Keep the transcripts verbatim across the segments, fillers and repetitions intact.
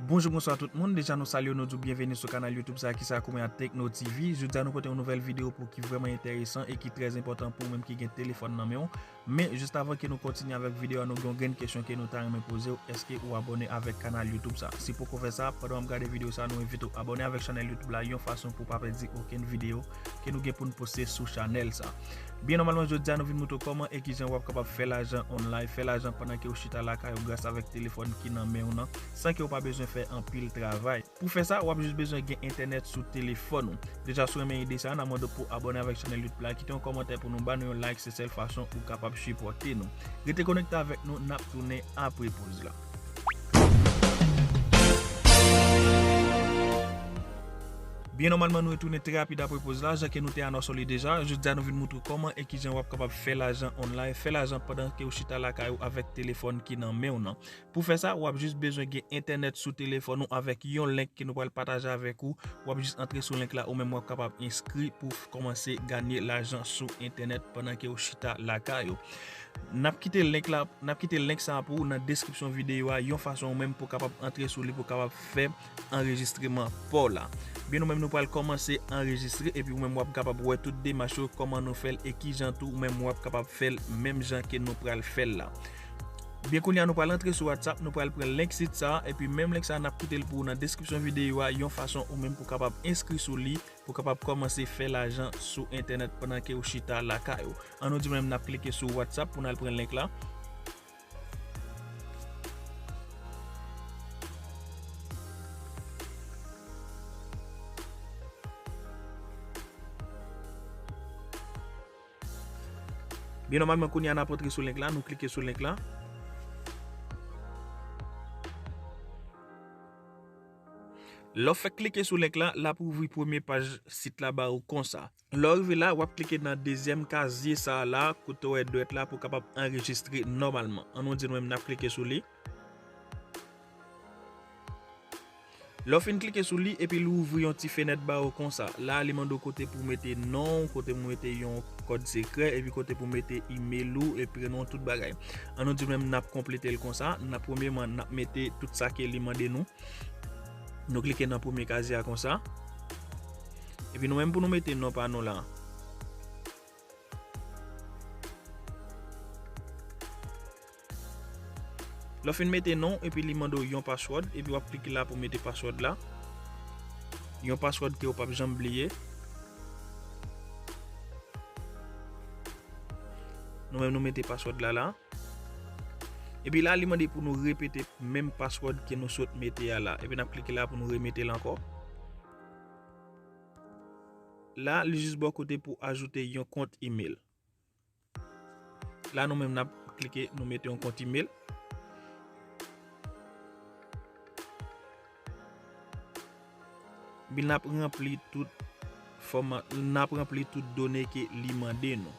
Bonjou, bonswa tout moun. Deja nou salye w, nou di w byenveni sou kanal YouTube sa ki se Akoumè a Tekno T V. Jodi a nou pote yon nouvèl videyo pou ki vrèman enteresan e ki trè enpòtan pou ou menm ki gen telefòn nan men w. Men, jis avan ke nou kontinye avèk videyo a, nou gen yon grenn kesyon ke nou ta renmen poze w. Èske ou abòne avèk kanal YouTube sa? Si poko fè sa, pandan w ap gade videyo sa, nou envite w abòne avèk chanèl YouTube la yon fason pou w pa pèdi okenn videyo ke nou gen pou n poste sou chanèl sa. Byen nòmalman, jodi a nou vin montre w kòman e kijan w ap kapab fè lajan online, fè lajan pandan ke w chita lakay ou gras avèk telefòn ki nan men w nan, san ke w pa bezwen fè anpil travay. Pou fè sa, w ap jis bezwen gen entènèt sou telefòn ou. Deja, si w renmen ide sa, n ap mande w pou w abòne avèk chanèl YouTube la, kite yon kòmantè pou nou, ba nou yon like, se sèl fason ou kapab sipòte nou. Rete konekte avèk nou, n ap tounen apre poz la. Byen nòmalman, nou retounen trè rapid apre poz la, jan ke nou te anonse li deja. Jodi a, nou vin montre w kòman e kijan w ap kapab fè lajan online, fè lajan pandan ke w chita lakay ou avèk telefòn ki nan men w nan. Pou fè sa, w ap jis bezwen gen entènèt sou telefòn ou avèk yon link ke nou pral pataje avèk ou. W ap jis antre sou link la, ou menm w ap kapab enskri pou w kòmanse ganye lajan sou entènèt pandan ke w chita lakay ou. N ap kite link la, n ap kite link sa a pou ou nan deskripsyon videyo a, yon fason ou menm pou w kapab antre sou li, pou w kapab fè anrejistreman pa w la. Byen, nou menm nou pral kòmanse anrejistre, epi ou menm w ap kapab wè tout demach yo, kòman nou fè l e kijan tou ou menm w ap kapab fè l menm jan ke nou pral fè l la. Byen, kounye a nou pral antre sou WhatsApp, nou pral pran link sit sa a, epi menm link sa a n ap kite l pou ou nan deskripsyon videyo a, yon fason ou menm pou w kapab enskri sou li, pou w kapab kòmanse fè lajan sou entènèt pandan ke w chita lakay ou. An nou di menm n ap klike sou WhatsApp pou n al pran link la. Byen nòmalman, kounye a n ap antre sou link la, nou klike sou link la. Lè w fèk klike sou link la, l ap ouvri premye paj sit la ba ou konsa. Lè w rive la, w ap klike nan dezyèm kazye sa a la, kote w wè dwèt la pou w kapab anrejistre nòmalman. An nou di nou menm n ap klike sou li. Lè w fin klike sou li, epi l ouvri yon ti fenèt ba ou konsa. La, li mande w kote pou w mete non w, kote pou w mete yon kòd sekrè, epi kote pou w mete imel ou, epi prenon w, tout bagay. An nou di menm n ap konplete l konsa. N ap, premyèman, n ap mete tout sa ke li mande nou. Nou klike nan premye kazye a konsa. Epi nou menm pou nou mete non pa nou la. Lè w fin mete non w, epi li mande w yon password, epi w ap klike la pou mete password la. Yon password ke w p ap janm bliye. Nou menm nou mete password la la. Epi la, li mande pou nou repete menm password ke nou sot mete a la. Epi n ap klike la pou nou remete l ankò. La, li jis bò kote pou ajoute yon kont email. La, nou menm n ap klike, nou mete yon kont email. Epi n ap ranpli tout fòma, n ap ranpli tout done ke li mande nou.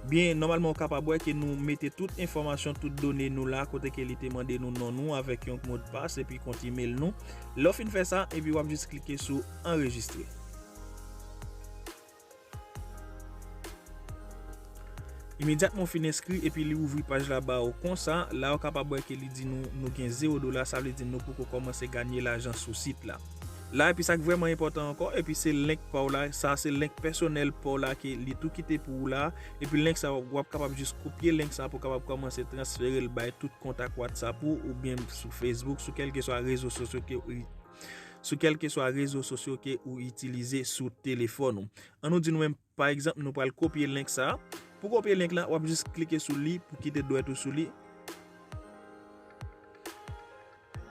Byen, nòmalman, ou kapab wè ke nou mete tout enfòmasyon, tout done nou la, kote ke li te mande nou non nou avèk yon modpas epi kont email nou. Lè w fin fè sa, epi w ap jis klike sou anrejistre. Imedyatman w fin enskri epi li ouvri paj la ba ou konsa, la ou kapab wè ke li di nou, nou gen zewo dola, sa vle di nou poko kòmanse ganye lajan sou sit la. La, epi sa k vrèman enpòtan ankò, epi se link pa w la, sa se link pèsonèl pa w la ke li tou kite pou ou la, epi link sa w ap kapab jis kopye link sa pou w kapab kòmanse transfere l bay tout kontak WhatsApp ou, oubyen sou Facebook, sou kèlkeswa rezo sosyo ke ou, sou kèlkeswa rezo sosyo ke ou itilize sou telefòn ou. An nou di nou menm, pa egzanp, nou pral kopye link sa. Pou kopye link la, w ap jis klike sou li pou kite dwèt ou sou li.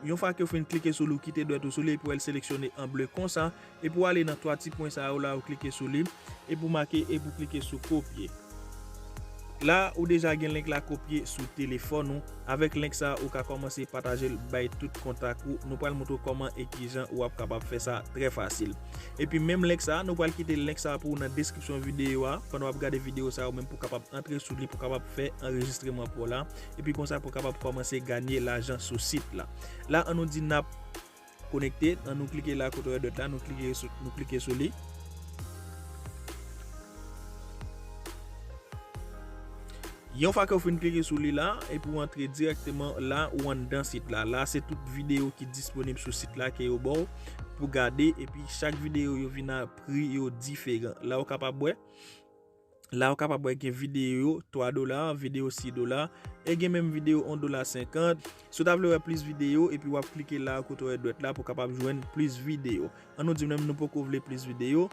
Yon fwa ke w fin klike sou li, w kite dwèt ou sou li, epi w al seleksyone an ble konsa. Epi w ale nan twa ti pwen sa yo la, w klike sou li. Epi w make, epi w klike sou kopye. La, ou deja gen link la kopye sou telefòn ou. Avèk link sa, ou ka kòmanse pataje l bay tout kontak ou. Nou pral montre w kòman e kijan ou ap kapab fè sa trè fasil. Epi menm link sa, nou pral kite link sa pou ou nan deskripsyon videyo a. Pandan w ap gade videyo sa, ou menm pou w kapab antre sou li, pou w kapab fè anrejistreman pa w la. Epi konsa, pou w kapab kòmanse ganye lajan sou sit la. La, an nou di n ap konekte, an nou klike la kote w wè dòt la, nou klike sou, nou klike sou li. Yon fwa ke w fin klike sou li la, epi w antre dirèkteman la, ou anndan sit la. La, se tout videyo ki disponib sou sit la ke yo ba w pou gade, epi chak videyo yo vin a pri yo diferan. La, ou kapab wè, la, ou kapab wè gen videyo twa dola, videyo sis dola, e gen menm videyo yon dola senkant. Si w ta vle wè plis videyo, epi w ap klike la, kote w wè dwèt la, pou w kapab jwenn plis videyo. An nou di menm nou poko vle plis videyo.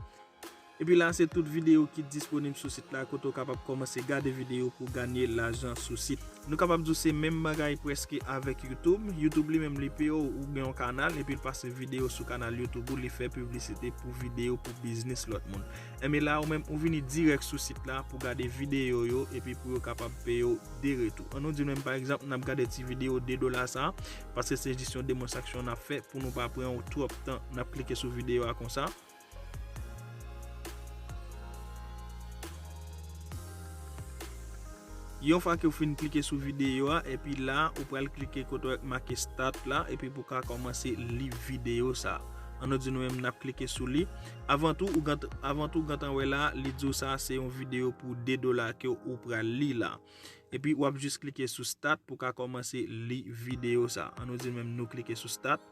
Epi la, se tout videyo ki disponib sou sit la, kote w kapab kòmanse gade videyo pou ganye lajan sou sit. Nou kapab di w se menm bagay prèske avèk YouTube. YouTube li menm li peye w, ou gen yon kanal, epi l pase videyo sou kanal YouTube ou, li fè piblisite pou videyo, pou biznis lòt moun. Enben la, ou menm, ou vini dirèk sou sit la pou gade videyo yo, epi pou yo kapab peye w de retou. An nou di menm, pa egzanp, n ap gade ti videyo de dola sa, paske se jis yon demonstrasyon n ap fè pou nou pa pran w twòp tan. N ap klike sou videyo a konsa. Yon fwa ke w fin klike sou videyo a, epi la, ou pral klike kote w wè make start la, epi pou w ka kòmanse li videyo sa. An nou di nou menm n ap klike sou li. Avan tou, ou gant-, avan tou, ou gentan wè la, li di w sa se yon videyo pou de dola ke ou pral li la. Epi w ap jis klike sou start pou w ka kòmanse li videyo sa. An nou di nou menm nou klike sou start.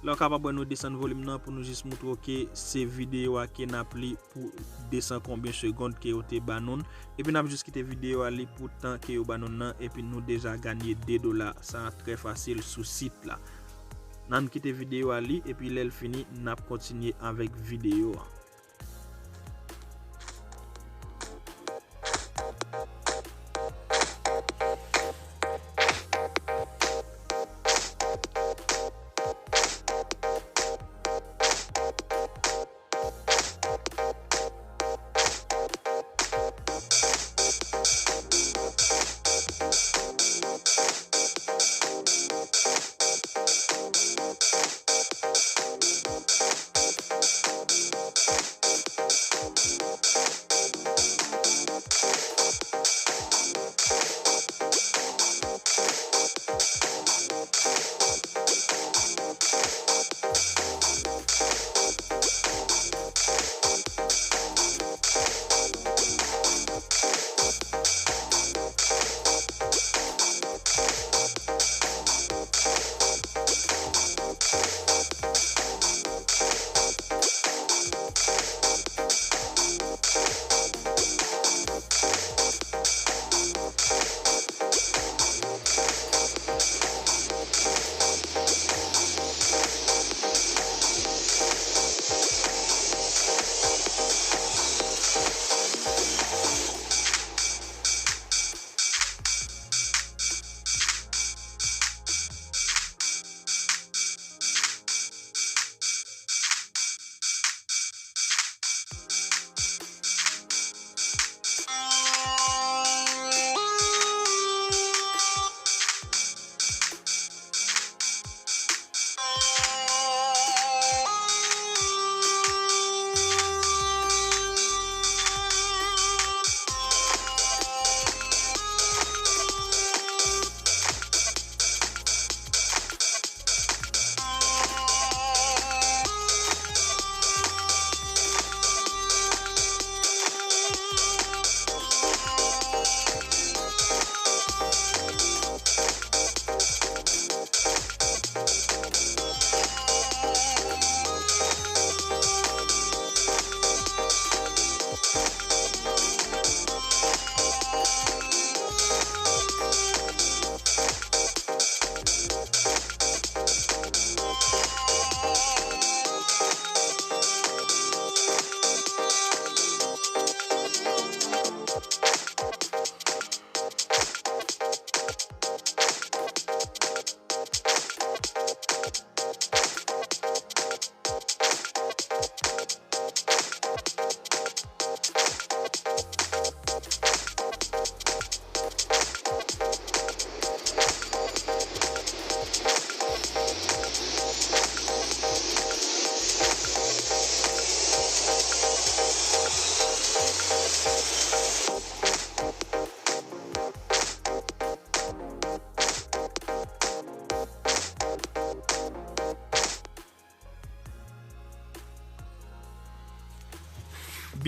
La, w kapab wè nou desann volim nan pou nou jis moutre w ke se videyo a ke n ap li pou desan konbyen segond ke yo te ba nou. Epi n ap jis kite videyo a li pou tan ke yo ba nou nan, epi nou deja ganye de dola. Sa trè fasil sou sit la. N ann kite videyo a li, epi lè l fini, n ap kontinye avèk videyo a.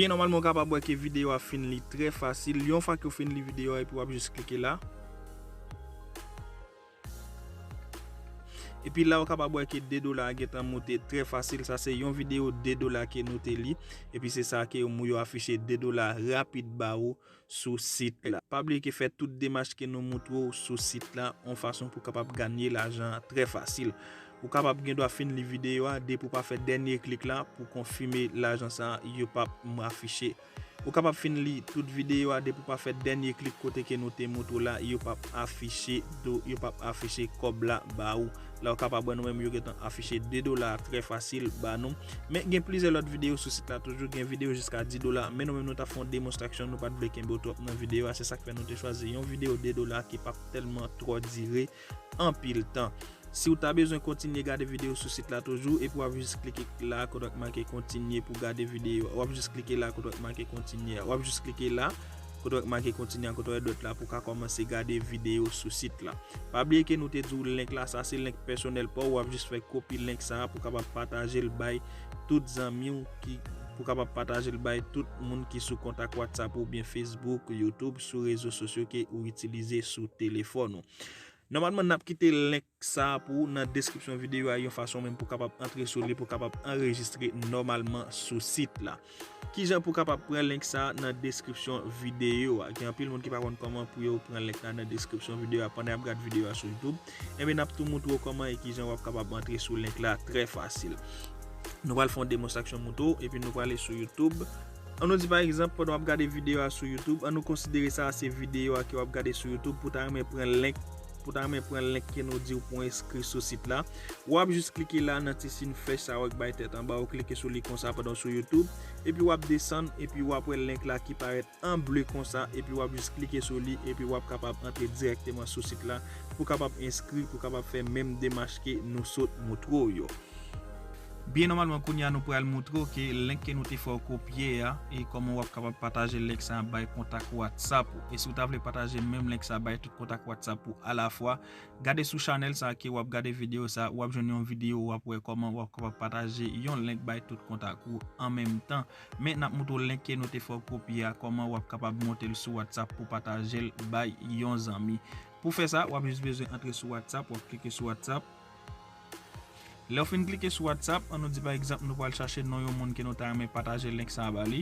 Byen nòmalman, ou kapab wè ke videyo a fin li trè fasil. Yon fwa ke w fin li videyo a, epi w ap jis klike la. Epi la, ou kapab wè ke de dola a gentan moute trè fasil. Sa se yon videyo de dola ke nou te li. Epi se sa ke yo, yo afiche de dola rapid ba ou sou sit la. Pa bliye ke fè tout demach ke nou moutre w sou sit la, yon fason pou w kapab ganye lajan an trè fasil. Ou kapab gen dwa fin li videyo a, depi w pa fè dènye klik la pou konfime lajan sa a, yo p ap afiche. Ou kapab fin li tout videyo a, depi w pa fè dènye klik kote ke nou te moutre w la, yo p ap afiche do, yo p ap afiche kòb la ba ou. La ou kapab wè nou menm yo gentan afiche de dola trè fasil ba nou. Men gen plizyè lòt videyo sou sit la toujou, gen videyo jiska dis dola, men nou menm nou t ap fè yon demonstraksyon, nou pa t vle kenbe w twòp nan videyo a, se sa k fè nou te chwazi yon videyo de dola ki p ap tèlman twò dire anpil tan. Si w ta bezwen kontinye gade videyo sou sit la toujou, epi w ap jis klike la kote w make kontinye pou gade videyo. W ap jis klike la kote w make kontinye. W ap jis klike la kote w make kontinye, kote w wè dòt la pou w ka kòmanse gade videyo sou sit la. Pa bliye ke nou te di w link la, sa se link pèsonèl pa w, w ap jis fè kopi link sa a pou w kapab pataje l bay tout zanmi w ki, pou w kapab pataje l bay tout moun ki sou kontak WhatsApp ou byen Facebook, YouTube, sou rezo sosyo ke ou itilize sou telefòn ou. Nòmalman, n ap kite link sa a pou ou nan deskripsyon videyo a, yon fason menm pou w kapab antre sou li, pou w kapab anrejistre nòmalman sou sit la. Kijan pou w kapab pran link sa a nan deskripsyon videyo a? Gen anpil moun ki pa konn kòman pou yo pran link la nan deskripsyon videyo a pandan y ap gad videyo a sou YouTube. Enben, n ap tou moutre w kòman e kijan w ap kapab antre sou link la trè fasil. Nou pral fè yon demonstraksyon moutre w, epi nou prale sou YouTube. An nou di pa egzanp, pandan w ap gade videyo a sou YouTube, an nou konsidere sa a se videyo a ke w ap gade sou YouTube, pou w ta renmen pran link, pou w ta renmen pran link ke nou di w pou w enskri sou sit la. W ap jis klike la nan ti siy flèch sa a w ap bay tèt anba, ou klike sou li konsa pandan w sou YouTube, epi w ap desann, epi w ap wè link la ki parèt an ble konsa, epi w ap jis klike sou li, epi w ap kapab antre dirèkteman sou sit la, pou w kapab enskri, pou w kapab fè menm demach ke nou sot moutre w yo. Byen nòmalman, kounye a nou pral moutre w ke link ke nou te fè w kopye a, e kòman w ap kapab pataje link sa a bay kontak WhatsApp ou. E si w ta vle pataje menm link sa a bay tout kontak WhatsApp ou alafwa, gade sou chanèl sa a ke w ap gade videyo sa a, w ap jwenn yon videyo, w ap wè kòman w ap kapab pataje yon link bay tout kontak ou an menm tan. Men n ap moutre w link ke nou te fè w kopye a, kòman w ap kapab monte l sou WhatsApp pou pataje l bay yon zanmi. Pou fè sa, w ap jis bezwen antre sou WhatsApp, w ap klike sou WhatsApp. Lè w fin klike sou WhatsApp, an nou di pa egzanp nou pral chache non yon moun ke nou ta renmen pataje link sa a ba li.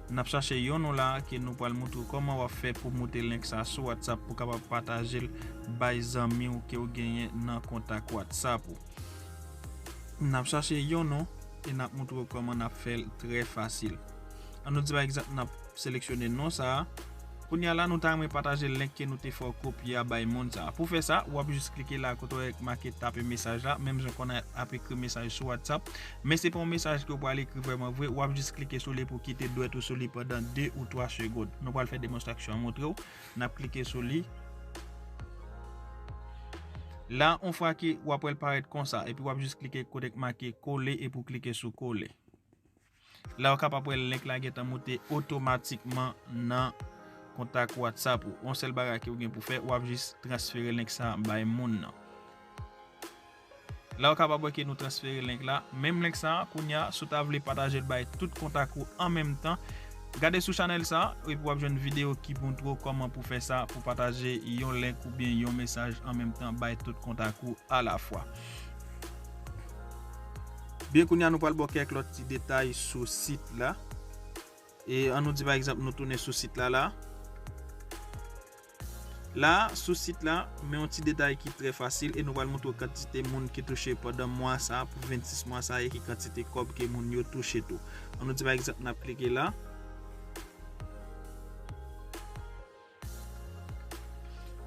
N ap chache yon non la ke nou pral moutre w kòman w ap fè pou moute link sa a sou WhatsApp pou w kapab pataje l bay zanmi w ke w genyen nan kontak WhatsApp ou. N ap chache yon non e n ap moutre w kòman n ap fè l trè fasil. An nou di pa egzanp n ap seleksyone non sa a. Kounye a la, nou ta renmen pataje link ke nou te fè w kopye a bay moun sa a. Pou fè sa, w ap jis klike la kote w wè make tape mesaj la, menm jan kòman y ap ekri mesaj sou WhatsApp. Men se pa yon mesaj ke w pral ekri vrèman vre, w ap jis klike sou li pou kite dwèt ou sou li pandan de ou twa segonn. Nou pral fè demonstraksyon an moutre w. N ap klike sou li. La, yon fwa ke w ap wè l parèt konsa, epi w ap jis klike kote k make kole epi w klike sou kole. La, w kapab wè link la gentan moute otomatikman nan kontak WhatsApp ou. Yon sèl bagay ke w gen pou fè, w ap jis transfere link sa a bay moun nan. La, w kapab wè ke nou transfere link la. Menm link sa a, kounye a, si w ta vle pataje l bay tout kontak ou an menm tan, gade sou chanèl sa a, epi w ap jwenn videyo ki montre w kòman pou fè sa, pou pataje yon link oubyen yon mesaj an menm tan bay tout kontak ou alafwa. Byen, kounye a nou pral ba w kèk lòt ti detay sou sit la. E an nou di pa egzanp nou tounen sou sit la la. La, sou sit la, men yon ti detay ki trè fasil e nou pral montre w kantite moun ki touche pandan mwa sa a, pou vennsis mwa sa a, e ki kantite kòb ke moun yo touche tou. An nou di pa egzanp n ap klike la.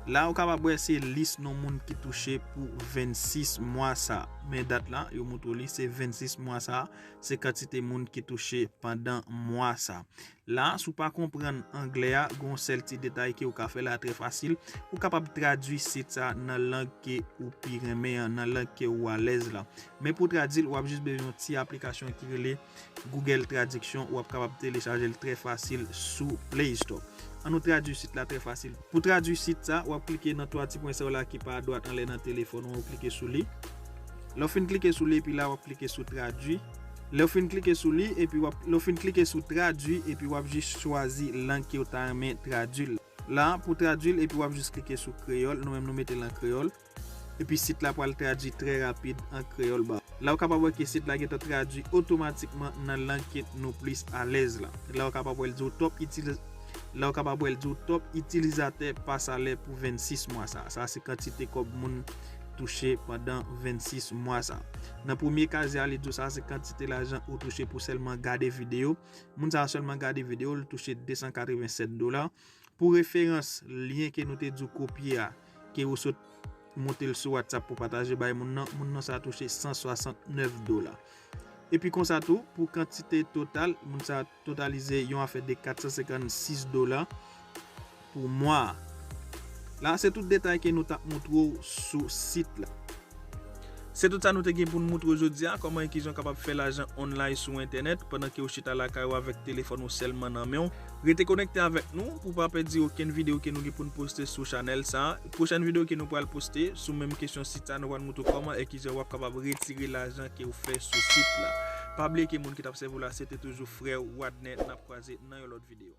La, ou kapab wè se lis non moun ki touche pou vennsis mwa sa. Men dat la, yo montre w li, se vennsis mwa sa, se kantite moun ki touche pandan mwa sa. La, si w pa konprann anglè a, gen yon sèl ti detay ke w ka fè la trè fasil. Ou kapab tradui sit sa nan lang ke ou pi renmen an, nan lang ke ou alèz la. Men pou w tradui l, w ap jis bezwen yon ti aplikasyon ki rele Google Traduction, w ap kapab telechaje l trè fasil sou Play Store. An nou tradui sit la trè fasil. Pou tradui sit sa, w ap klike nan twa ti pwen sa yo la ki pa adwat anlè nan telefòn ou, w ap klike sou li. Lè w fin klike sou li, epi la w ap klike sou tradui. Lè w fin klike sou li, epi w ap, lè w fin klike sou tradui, epi w ap jis chwazi lang ke w ta renmen tradui l. La, pou tradui l, epi w ap jis klike sou kreyòl, nou menm nou mete l an kreyòl. Epi sit la pral tradui trè rapid an kreyòl ba. La w kapab wè ke sit la gentan tradui otomatikman nan lang ke nou plis alèz la. La w kapab wè l di w top itiliz La w kapab wè l di w top itilizatè pa salè pou vennsis mwa sa. Sa se kantite kòb moun touche pandan vennsis mwa sa. Nan premye kazye a, li di w sa se kantite lajan ou touche pou sèlman gade videyo. Moun sa a sèlman gade videyo, li touche de san katreven sèt dola. Pou referans, lyen ke nou te di w kopye a, ke ou sot monte l sou WhatsApp pou pataje bay moun nan, moun nan sa touche san swasantnèf dola. Epi konsa tou, pou kantite total, moun sa totalize yon afè de kat san senkannsis dola pou mwa a. La, se tout detay ke nou t ap montre w sou sit la. Se tout sa nou te gen pou n montre w jodi a, kòman e kijan w kapab fè lajan online sou entènèt pandan ke w chita lakay ou avèk telefòn ou sèlman nan men w. Rete konekte avèk nou pou w pa pèdi okenn videyo ke nou gen pou n poste sou chanèl sa a. Pwochèn videyo ke nou pral poste sou menm kesyon sit sa, nou pral montre w kòman e kijan w ap kapab retire lajan ke w fè sou sit la. Pa bliye ke moun ki t ap sèvi w la, se te toujou frè w Wadner. N ap kwaze nan yon lòt videyo.